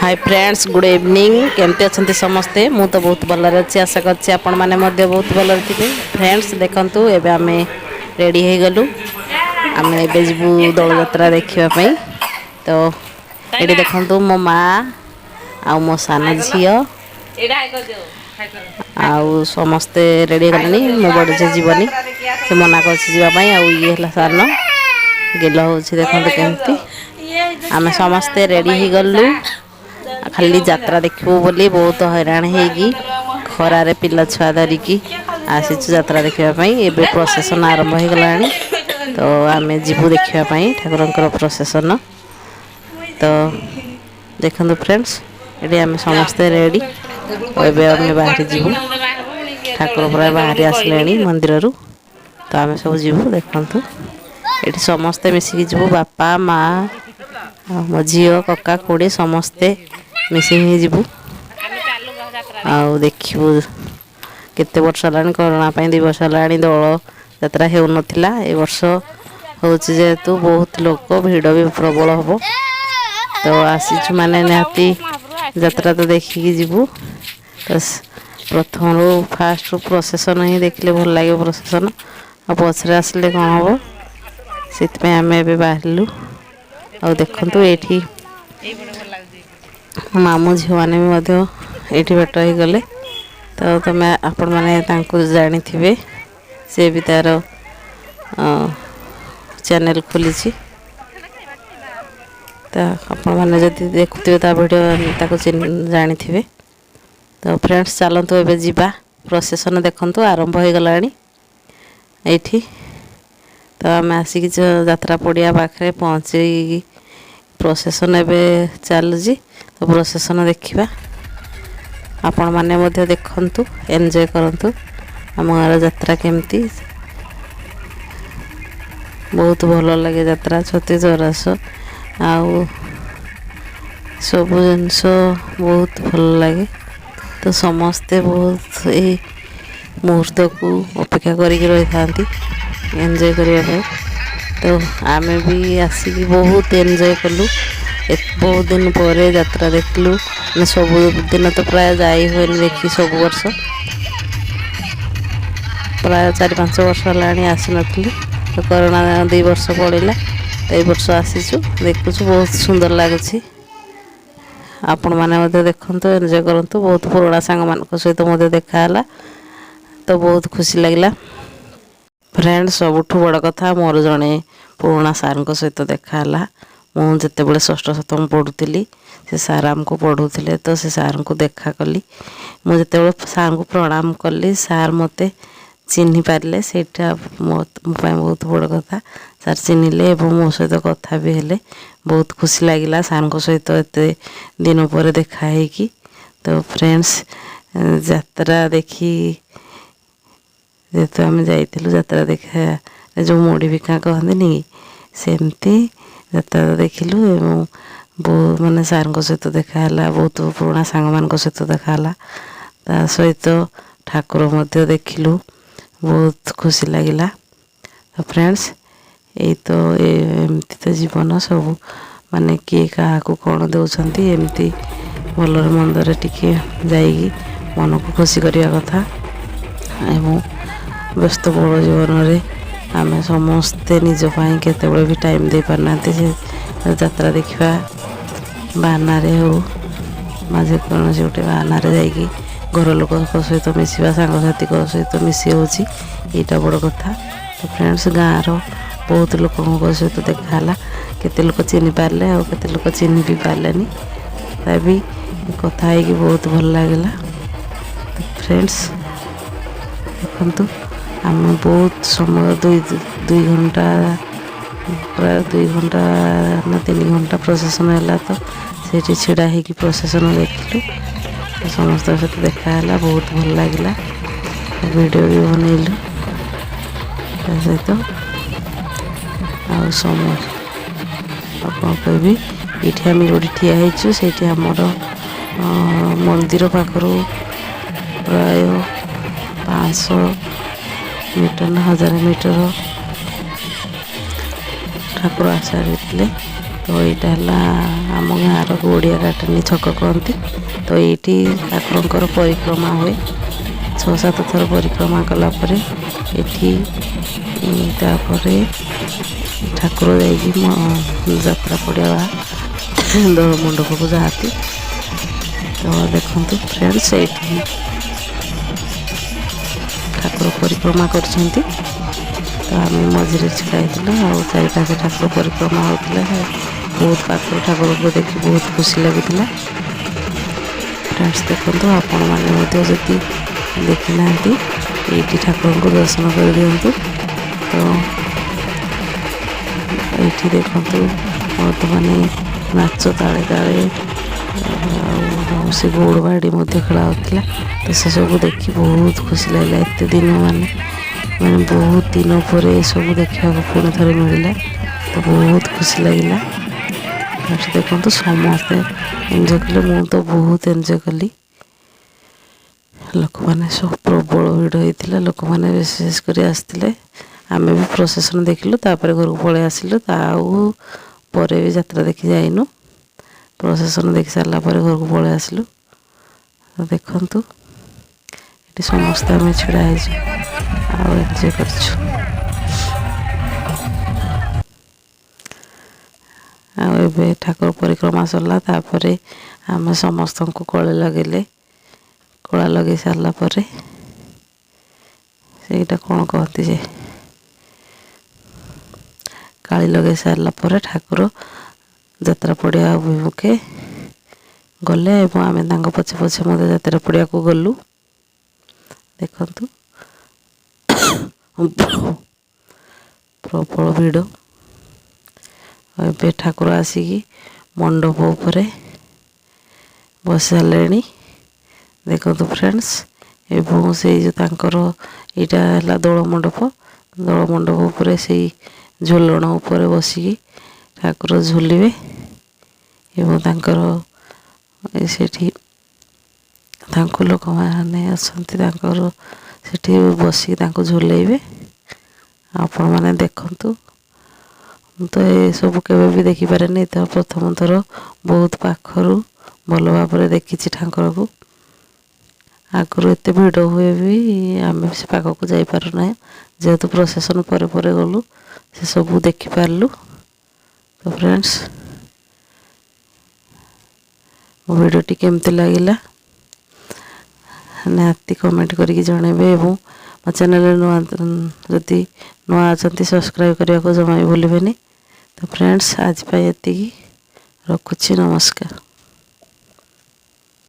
High friends, good evening. କେମିତି ଅଛନ୍ତି ସମସ୍ତେ? ମୁଁ ତ ବହୁତ ଭଲରେ ଅଛି। ଆଶା କରୁଛି ଆପଣମାନେ ମଧ୍ୟ ବହୁତ ଭଲରେ ଥିବେ। ଫ୍ରେଣ୍ଡସ୍, ଦେଖନ୍ତୁ, ଏବେ ଆମେ ରେଡ଼ି ହେଇଗଲୁ। ଆମେ ଏବେ ଯିବୁ ଦୋଳଯାତ୍ରା ଦେଖିବା ପାଇଁ। ତ ଏଠି ଦେଖନ୍ତୁ, ମୋ ମା ଆଉ ମୋ ସାନ ଝିଅ ଆଉ ସମସ୍ତେ ରେଡ଼ି ହେଇଗଲେଣି। ମୋ ବଡ଼ ଝିଅ ଯିବନି, ସେ ମନା କରୁଛି ଯିବା ପାଇଁ। ଆଉ ଇଏ ହେଲା ସାନ, ଗେଲ ହେଉଛି। ଦେଖନ୍ତୁ କେମିତି ଆମେ ସମସ୍ତେ ରେଡ଼ି ହେଇଗଲୁ ଖାଲି ଯାତ୍ରା ଦେଖିବୁ ବୋଲି। ବହୁତ ହଇରାଣ ହେଇକି ଖରାରେ ପିଲା ଛୁଆ ଧରିକି ଆସିଛୁ ଯାତ୍ରା ଦେଖିବା ପାଇଁ। ଏବେ ପ୍ରସେସନ୍ ଆରମ୍ଭ ହେଇଗଲାଣି, ତ ଆମେ ଯିବୁ ଦେଖିବା ପାଇଁ ଠାକୁରଙ୍କର ପ୍ରସେସନ୍। ତ ଦେଖନ୍ତୁ ଫ୍ରେଣ୍ଡସ୍, ଏଠି ଆମେ ସମସ୍ତେ ରେଡ଼ି। ଏବେ ଆମେ ବାହାରି ଯିବୁ। ଠାକୁର ପୁରା ବାହାରି ଆସିଲେଣି ମନ୍ଦିରରୁ, ତ ଆମେ ସବୁ ଯିବୁ। ଦେଖନ୍ତୁ, ଏଠି ସମସ୍ତେ ମିଶିକି ଯିବୁ। ବାପା, ମା ଆଉ ମୋ ଝିଅ, କକା, ଖୁଡ଼ି ସମସ୍ତେ ମିଶିକି ହିଁ ଯିବୁ ଆଉ ଦେଖିବୁ। କେତେ ବର୍ଷ ହେଲାଣି, କରୋନା ପାଇଁ 2 ବର୍ଷ ହେଲାଣି ଦୋଳ ଯାତ୍ରା ହେଉନଥିଲା। ଏ ବର୍ଷ ହେଉଛି ଯେହେତୁ ବହୁତ ଲୋକ, ଭିଡ଼ ବି ପ୍ରବଳ ହେବ। ତ ଆସିଛୁ ମାନେ ନିହାତି ଯାତ୍ରା ତ ଦେଖିକି ଯିବୁ। ତ ପ୍ରଥମରୁ ଫାଷ୍ଟରୁ ପ୍ରସେସନ୍ ହିଁ ଦେଖିଲେ ଭଲ ଲାଗିବ ପ୍ରସେସନ୍, ଆଉ ପଛରେ ଆସିଲେ କ'ଣ ହେବ? ସେଥିପାଇଁ ଆମେ ଏବେ ବାହାରିଲୁ। ଆଉ ଦେଖନ୍ତୁ, ଏଇଠି ମାମୁଁ ଝିଅମାନେ ବି ମଧ୍ୟ ଏଇଠି ଭେଟ ହେଇଗଲେ। ତ ତମେ ଆପଣମାନେ ତାଙ୍କୁ ଜାଣିଥିବେ, ସେ ବି ତା'ର ଚ୍ୟାନେଲ୍ ଖୋଲିଛି। ତ ଆପଣମାନେ ଯଦି ଦେଖୁଥିବେ ତା ଭିଡ଼ିଓ, ତାକୁ ଜାଣିଥିବେ। ତ ଫ୍ରେଣ୍ଡସ୍, ଚାଲନ୍ତୁ ଏବେ ଯିବା। ପ୍ରସେସନ୍ ଦେଖନ୍ତୁ, ଆରମ୍ଭ ହେଇଗଲାଣି ଏଇଠି। ତ ଆମେ ଆସିକି ଯାତ୍ରା ପଡ଼ିଆ ପାଖରେ ପହଞ୍ଚିକି ପ୍ରସେସନ୍ ଏବେ ଚାଲୁଛି। ତ ପ୍ରସେସନ୍ ଦେଖିବା। ଆପଣମାନେ ମଧ୍ୟ ଦେଖନ୍ତୁ, ଏନ୍ଜୟ କରନ୍ତୁ ଆମ ଗାଁର ଯାତ୍ରା କେମିତି। ବହୁତ ଭଲ ଲାଗେ ଯାତ୍ରା, ଛତି ଚରାସ ଆଉ ସବୁ ଜିନିଷ ବହୁତ ଭଲ ଲାଗେ। ତ ସମସ୍ତେ ବହୁତ ଏଇ ମୁହୂର୍ତ୍ତକୁ ଅପେକ୍ଷା କରିକି ରହିଥାନ୍ତି ଏନ୍ଜୟ କରିବା ପାଇଁ। ତ ଆମେ ବି ଆସିକି ବହୁତ ଏନ୍ଜୟ କଲୁ। ବହୁତ ଦିନ ପରେ ଯାତ୍ରା ଦେଖିଲୁ। ମାନେ ସବୁଦିନ ତ ପ୍ରାୟ ଯାଇ ହୁଏନି ଦେଖି ସବୁ ବର୍ଷ। ପ୍ରାୟ 4-5 ବର୍ଷ ହେଲାଣି ଆସିନଥିଲି। ତ କରୋନା 2 ବର୍ଷ ପଡ଼ିଲା। ତ ଏଇ ବର୍ଷ ଆସିଛୁ, ଦେଖୁଛୁ, ବହୁତ ସୁନ୍ଦର ଲାଗୁଛି। ଆପଣମାନେ ମଧ୍ୟ ଦେଖନ୍ତୁ, ଏନ୍ଜୟ କରନ୍ତୁ। ବହୁତ ପୁରୁଣା ସାଙ୍ଗମାନଙ୍କ ସହିତ ମଧ୍ୟ ଦେଖା ହେଲା, ତ ବହୁତ ଖୁସି ଲାଗିଲା। ଫ୍ରେଣ୍ଡ, ସବୁଠୁ ବଡ଼ କଥା, ମୋର ଜଣେ ପୁରୁଣା ସାର୍ଙ୍କ ସହିତ ଦେଖା ହେଲା। ମୁଁ ଯେତେବେଳେ ଷଷ୍ଠ ସପ୍ତମ ପଢ଼ୁଥିଲି, ସେ ସାର୍ ଆମକୁ ପଢ଼ୁଥିଲେ। ତ ସେ ସାର୍ଙ୍କୁ ଦେଖା କଲି। ମୁଁ ଯେତେବେଳେ ସାର୍ଙ୍କୁ ପ୍ରଣାମ କଲି, ସାର୍ ମୋତେ ଚିହ୍ନି ପାରିଲେ। ସେଇଟା ମୋ ପାଇଁ ବହୁତ ବଡ଼ କଥା। ସାର୍ ଚିହ୍ନିଲେ ଏବଂ ମୋ ସହିତ କଥା ବି ହେଲେ। ବହୁତ ଖୁସି ଲାଗିଲା ସାର୍ଙ୍କ ସହିତ ଏତେ ଦିନ ପରେ ଦେଖା ହେଇକି। ତ ଫ୍ରେଣ୍ଡସ୍, ଯାତ୍ରା ଦେଖି ଯେହେତୁ ଆମେ ଯାଇଥିଲୁ, ଯାତ୍ରା ଦେଖା ଯେଉଁ ମୁଢ଼ି ବିକା କହନ୍ତିନି କି, ସେମିତି ଯାତ୍ରା ଦେଖିଲୁ ଏବଂ ବହୁ ମାନେ ସାର୍ଙ୍କ ସହିତ ଦେଖା ହେଲା, ବହୁତ ପୁରୁଣା ସାଙ୍ଗମାନଙ୍କ ସହିତ ଦେଖା ହେଲା। ତା ସହିତ ଠାକୁର ମଧ୍ୟ ଦେଖିଲୁ, ବହୁତ ଖୁସି ଲାଗିଲା। ତ ଫ୍ରେଣ୍ଡସ୍, ଏଇ ତ ଏମିତି ତ ଜୀବନ ସବୁ। ମାନେ କିଏ କାହାକୁ କ'ଣ ଦେଉଛନ୍ତି, ଏମିତି ଭଲରେ ମନ୍ଦରେ ଟିକେ ଯାଇକି ମନକୁ ଖୁସି କରିବା କଥା। ଏବଂ ବ୍ୟସ୍ତବହୁଳ ଜୀବନରେ ଆମେ ସମସ୍ତେ ନିଜ ପାଇଁ କେତେବେଳେ ବି ଟାଇମ୍ ଦେଇପାରୁନାହାନ୍ତି। ସେ ଯାତ୍ରା ଦେଖିବା ବାହାନାରେ ହେଉ ବା ଯେକୌଣସି ଗୋଟେ ବାହାନାରେ ଯାଇକି ଘର ଲୋକଙ୍କ ସହିତ ମିଶିବା, ସାଙ୍ଗସାଥିଙ୍କ ସହିତ ମିଶି ହେଉଛି, ଏଇଟା ବଡ଼ କଥା। ତ ଫ୍ରେଣ୍ଡସ୍, ଗାଁର ବହୁତ ଲୋକଙ୍କ ସହିତ ଦେଖା ହେଲା। କେତେ ଲୋକ ଚିହ୍ନି ପାରିଲେ ଆଉ କେତେ ଲୋକ ଚିହ୍ନି ବି ପାରିଲେନି। ତା ବି କଥା ହେଇକି ବହୁତ ଭଲ ଲାଗିଲା। ତ ଫ୍ରେଣ୍ଡସ୍, ଦେଖନ୍ତୁ, ଆମେ ବହୁତ ସମୟ, ଦୁଇ 2 ଘଣ୍ଟା, ପ୍ରାୟ 2 ଘଣ୍ଟା ନା 3 ଘଣ୍ଟା ପ୍ରସେସନ୍ ହେଲା, ତ ସେଇଠି ଛିଡ଼ା ହେଇକି ପ୍ରସେସନ୍ ଦେଖିଲୁ। ସମସ୍ତଙ୍କ ସହିତ ଦେଖା ହେଲା, ବହୁତ ଭଲ ଲାଗିଲା। ଭିଡ଼ିଓ ବି ବନେଇଲୁ ତା ସହିତ। ଆଉ ସମ ଆଉ କ'ଣ କହିବି? ଏଇଠି ଆମେ ଯେଉଁଠି ଠିଆ ହେଇଛୁ, ସେଇଠି ଆମର ମନ୍ଦିର ପାଖରୁ ପ୍ରାୟ 500 ମିଟର ନା 1000 ମିଟର ଠାକୁର ଆସାରିଥିଲେ। ତ ତ ଏଇଟା ହେଲା ଆମ ଗାଁର ଗୋଡ଼ିଆ କାଟନୀ ଛକ କହନ୍ତି। ତ ଏଇଠି ଠାକୁରଙ୍କର ପରିକ୍ରମା ହୁଏ। 6-7 ଥର ପରିକ୍ରମା କଲା ପରେ ଏଠି ତାପରେ ଠାକୁର ଯାଇକି ଯାତ୍ରା ପଡ଼ିଆ ଦୋଳ ମଣ୍ଡପକୁ ଯାଆନ୍ତି। ତ ଦେଖନ୍ତୁ ଫ୍ରେଣ୍ଡସ୍, ଏଇଠି ଠାକୁର ପରିକ୍ରମା କରୁଛନ୍ତି। ତ ଆମେ ମଝିରେ ଛିଡ଼ା ହେଇଥିଲୁ ଆଉ ଚାରିପାଖେ ଠାକୁର ପରିକ୍ରମା ହେଉଥିଲା। ବହୁତ ପାଖରୁ ଠାକୁରଙ୍କୁ ଦେଖି ବହୁତ ଖୁସି ଲାଗୁଥିଲା। ଫ୍ରେଣ୍ଡସ୍ ଦେଖନ୍ତୁ, ଆପଣମାନେ ମଧ୍ୟ ଯଦି ଦେଖିନାହାନ୍ତି ଏଇଠି ଠାକୁରଙ୍କୁ ଦର୍ଶନ କରିଦିଅନ୍ତୁ। ତ ଏଇଠି ଦେଖନ୍ତୁ ବର୍ତ୍ତମାନ ନାଚ ତାଳେ ତାଳେ ଆଉ ସେ ଗୌଡ଼ ବାଡ଼ି ମଧ୍ୟ ଖେଳା ହେଉଥିଲା। ତ ସେସବୁ ଦେଖି ବହୁତ ଖୁସି ଲାଗିଲା। ଏତେ ଦିନ ମାନେ ମାନେ ବହୁତ ଦିନ ପରେ ଏସବୁ ଦେଖିବାକୁ ପୁଣି ଥରେ ମିଳିଲା, ତ ବହୁତ ଖୁସି ଲାଗିଲା। ଦେଖନ୍ତୁ ସମସ୍ତେ ଏନ୍ଜୟ କଲେ, ମୁଁ ତ ବହୁତ ଏନ୍ଜୟ କଲି। ଲୋକମାନେ ସବୁ ପ୍ରବଳ ଭିଡ଼ ହେଇଥିଲା, ଲୋକମାନେ ବିଶେଷ କରି ଆସିଥିଲେ। ଆମେ ବି ପ୍ରସେସନ୍ ଦେଖିଲୁ, ତାପରେ ଘରକୁ ପଳେଇ ଆସିଲୁ। ତା ଆଉ ପରେ ବି ଯାତ୍ରା ଦେଖି ଯାଇନୁ। ପ୍ରସେସନ୍ ଦେଖି ସାରିଲା ପରେ ଘରକୁ ପଳେଇ ଆସିଲୁ। ଦେଖନ୍ତୁ ଏଠି ସମସ୍ତେ ଆମେ ଛିଡ଼ା ହେଇଛୁ ଆଉ ଏନ୍ଜୟ କରିଛୁ। ଆଉ ଏବେ ଠାକୁର ପରିକ୍ରମା ସରିଲା, ତାପରେ ଆମେ ସମସ୍ତଙ୍କୁ କଳା ଲଗେଇଲେ। କଳା ଲଗେଇ ସାରିଲା ପରେ ସେଇଟା କ'ଣ କହନ୍ତି ଯେ କାଳି ଲଗେଇ ସାରିଲା ପରେ ଠାକୁର ଯାତ୍ରା ପଡ଼ିଆ ଅଭିମୁଖେ ଗଲେ ଏବଂ ଆମେ ତାଙ୍କ ପଛେ ପଛେ ମଧ୍ୟ ଯାତ୍ରା ପଡ଼ିଆକୁ ଗଲୁ। ଦେଖନ୍ତୁ ପ୍ରବଳ ଭିଡ଼। ଏବେ ଠାକୁର ଆସିକି ମଣ୍ଡପ ଉପରେ ବସିସାରିଲେଣି। ଦେଖନ୍ତୁ ଫ୍ରେଣ୍ଡସ୍, ଏବଂ ସେଇ ଯେଉଁ ତାଙ୍କର ଏଇଟା ହେଲା ଦୋଳ ମଣ୍ଡପ। ଦୋଳ ମଣ୍ଡପ ଉପରେ ସେଇ ଝୁଲଣ ଉପରେ ବସିକି ଠାକୁର ଝୁଲିବେ ଏବଂ ତାଙ୍କର ସେଠି ତାଙ୍କୁ ଲୋକମାନେ ଅଛନ୍ତି, ତାଙ୍କର ସେଠି ବସିକି ତାଙ୍କୁ ଝୁଲେଇବେ। ଆପଣମାନେ ଦେଖନ୍ତୁ, ମୁଁ ତ ଏସବୁ କେବେ ବି ଦେଖିପାରେନି, ତ ପ୍ରଥମ ଥର ବହୁତ ପାଖରୁ ଭଲ ଭାବରେ ଦେଖିଛି ଠାକୁରକୁ। ଆଗରୁ ଏତେ ଭିଡ଼ ହୁଏ ବି ଆମେ ସେ ପାଖକୁ ଯାଇପାରୁନାହିଁ, ଯେହେତୁ ପ୍ରସେସନ୍ ପରେ ପରେ ଗଲୁ ସେସବୁ ଦେଖିପାରିଲୁ। ତ ଫ୍ରେଣ୍ଡସ୍, ମୋ ଭିଡ଼ିଓଟି କେମିତି ଲାଗିଲା ନିହାତି କମେଣ୍ଟ କରିକି ଜଣାଇବେ ଏବଂ ମୋ ଚ୍ୟାନେଲରେ ନୂଆ ଯଦି ନୂଆ ଅଛନ୍ତି ସବସ୍କ୍ରାଇବ୍ କରିବାକୁ ଜମା ବି ଭୁଲିବେନି। ତ ଫ୍ରେଣ୍ଡସ୍, ଆଜି ପାଇଁ ଏତିକି ରଖୁଛି, ନମସ୍କାର।